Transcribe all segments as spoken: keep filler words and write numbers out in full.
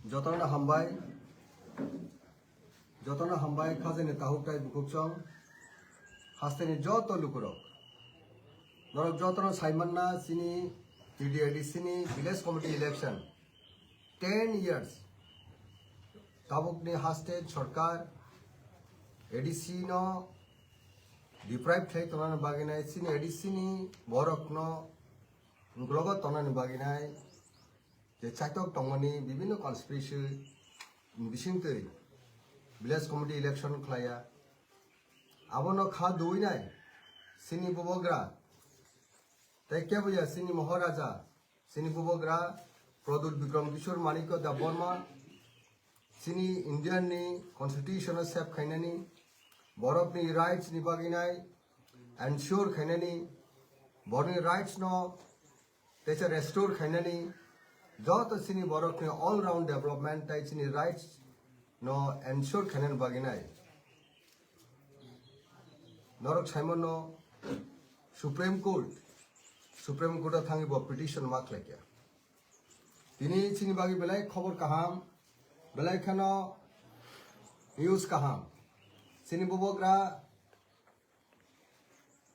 Jotono hambai, jotono hambai, khajani tahuk tai bukhuk chong, hasteni joto lukurok. Norok jotono saimanna chini T D A D C ni village committee election ten years. Tabukni haste sorkar A D C no deprive khlai tongnani bagwi nai, chini A D C ni borok no ugrogo tongnani bagwi nai. Je chaitok tongmani bibhinno conspiracy bisingtwi village committee election khlaiya. Abono kha duinai chini bubagra tei keboya chini Maharaja, chini bubagra Pradyut Bikram Kishore Manikya Debbarma, chini Indian ni constitution o save khainani, borok ni rights ni bagwi nai ensure khainani, borok ni rights no teisa restore khainani, joto chini borok ni all round development tai chini rights no ensure khainani bagwi nai. Norok saimano Supreme Court, Supreme Court o thangwi bo petition ma khlaikha. Tini chini bagwi belai khobor kaham, belai kheno news kaham. Chini bubagra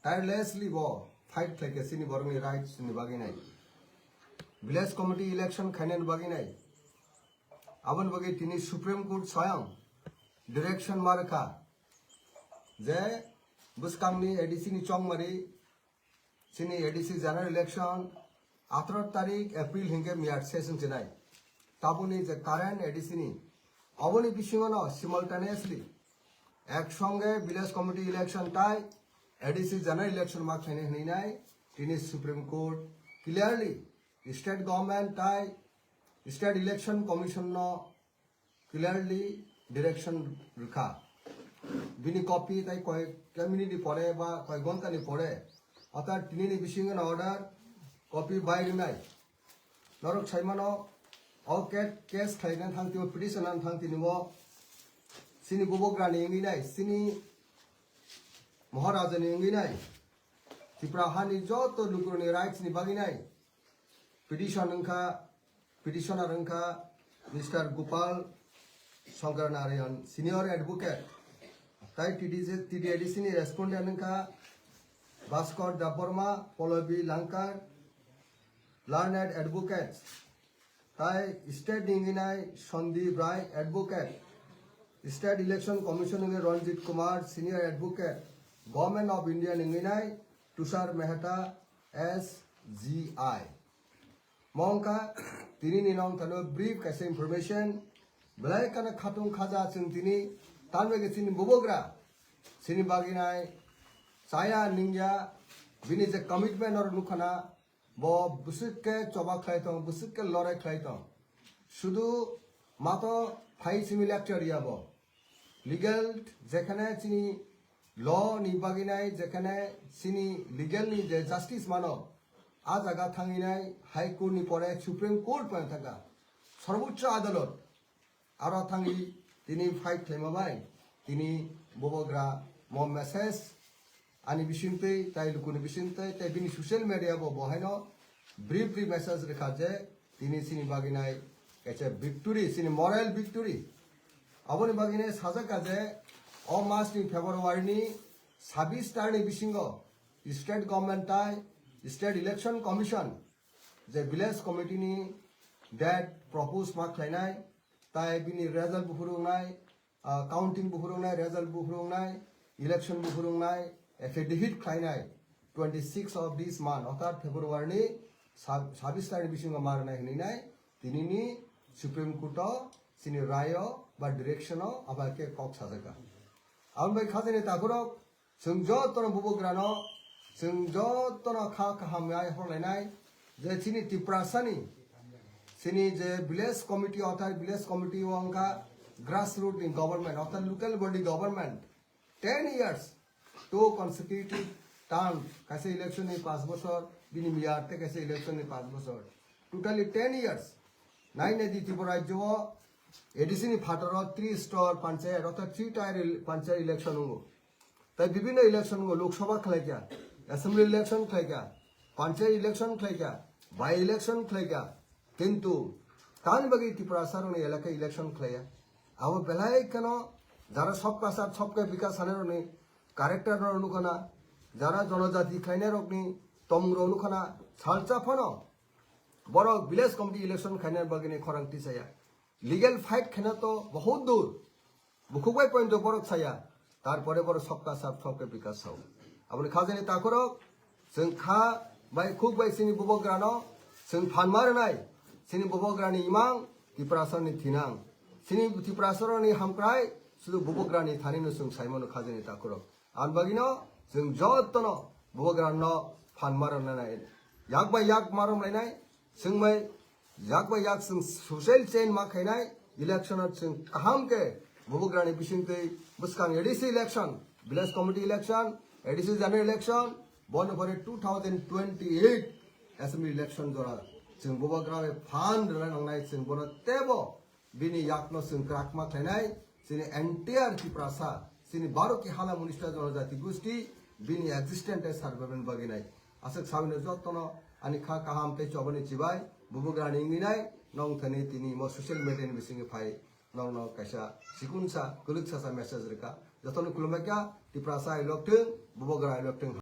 tirelessly bo fight khlaikha chini borokni rights ni bagwi nai. Village committee election khainani bagwi nai. Aboni bagwi tini Supreme Court swayang direction ma rwkha je bwskangni A D C ni chongmari chini A D C general election atharo tarik April hinkhe miyat ses wng chinai. Tabukni je current A D C ni, oboni bisingono simultaneously ek songe village committee election tai A D C general election ma khlainai hwnwi nai tini Supreme Court clearly state government tai state election commission no clearly direction rwkha. Bini copy tai koi minute ni pore ba koi ghonta ni pore, orthat tinini bisingo no order copy bai rwnai. Norok saimano, o ca-, case khlaina thang timo, petition an thang tini bo, chini bubagra ni wngwi nai, chini Maharaja ni wngwi nai, Tripura hani joto lukurokni rights ni bagwi nai petition wngkha, petitioner wngkha Mister Gopal Shankar Narayan, senior advocate, tai T D C, T D A D C ni respondent wngkha Bhaskar Debbarma, Pallavi Lankar, learned advocates, tai state ni wngwi nai Sandeep Rai, advocate, state election commission wngwi Ranjit Kumar, senior advocate, Government of India ni wngwi nai Tushar Mehta, S G I. Mo wngkha tini ni nong thano brief kaisa information. Belai kheno khatung khaja chwng tini, tanbagwi chini bubagra chini bagwi nai chaya ningya, bini je commitment norok nukhana, bo bwswk khe choba khlai tong, bwswk khe lorai khlai tong. Sudu mato phai simi lecture ya bo. Legal jekhane chini law ni bagwi nai, jekhane chini legal ni je justice mano, a jaga thangwi nai High Court ni pore Supreme Court phan thangkha, Sarbochcho Adalot. Aro thangwi tini fight khlaima bai tini bubagra mo message ani bisingtwi tai lukuni bisingtwi tai bini social media bo bohaino brief brief message rwkha je tini chini bagwi nai kaisa victory, chini moral victory. Aboni bagwi nai sajak kha je o mas ni February ni sabis tar ni bisingo state government tai state election commission je village committee ni date propose ma khlainai, tai bini result buphuru wngnai, ah, counting buphuru wngnai, result buphuru wngnai, election buphuru wngnai, affidavit khlainai twenty six of this month, orthat February ni sab-, sabis tarikh bisingo ma rwnai hwnwi nai, tini ni Supreme Court o chini rai o ba direction o abo khe kok sajak kha. Aboni bai khajani takhurok, chwng jotono bubagrano, chwng jotono kha kaham ya horlainai, je chini Tiprasani, chini je village committee, orthat village committee o wngkha grassroot ni government, orthat local body government, ten years, two consecutive term, kaisa election ni panch bochor, bini miyar tei kaisa election ni panch bochor, totally ten years. Nai nai di Tripura rajyo o A D C ni phataro three star panchayat, orthat three tier el-, panchayat election wngo. Tai bibhinno election wngo, Lok Sabha khlaikha, assembly election khlaikha, panchayat election khlaikha, by election khlaikha. Kintu Tamni bagwi Tiprasa rokni elaka election khlaiya. Abo belai kheno jara sabka saath sabka vikas sanai rokni character rok nukhana, jara jonojati khlainai rokni tomung rok nukhana, salsa phano borok village committee election khainai bagwini khorang tisaya. Legal fight khaina to bahut dur. Bukhuk bai point borok saya, tarpore borok sabka saath sabka vikas sao. Aboni khajani takhorok, chwng kha bai khuk bai chini bubagrano chwng phan ma rwnai, chini bubagrani imang Tiprasani thinang, chini Tiprasaroni hamkrai sudu bubagrani thanino chwng saimano khajani takhorok. An bagino chwng jotono bubagrano phan ma rwnai, yak bai yak ma rwnai, chwng bai yak bai yak chwng social change ma khainai, election o chwng kaham khe bubagrani bisingtwi bwskang A D C election, village committee election, A D C general election, bono pore two thousand twenty-eight assembly election jora chwng bubagra bai phan rwna nangnai, chwng bono tebo bini yakno chwng kwrakma khlainai, chini entire Tiprasa, chini baro ki hala munista jonojati gosti, bini existence survival baginai. Aswk sabino jotono ani kha kaham tei chobani chibai, bubagrani wngwinai, nong thani tini mo social media ni bisingo phai, nongno kaisa sikunsa, kwlwksa sa message rwkha. Jotono khulumbai kha, Tiprasa ilok thwng, bubagra ilok thwng.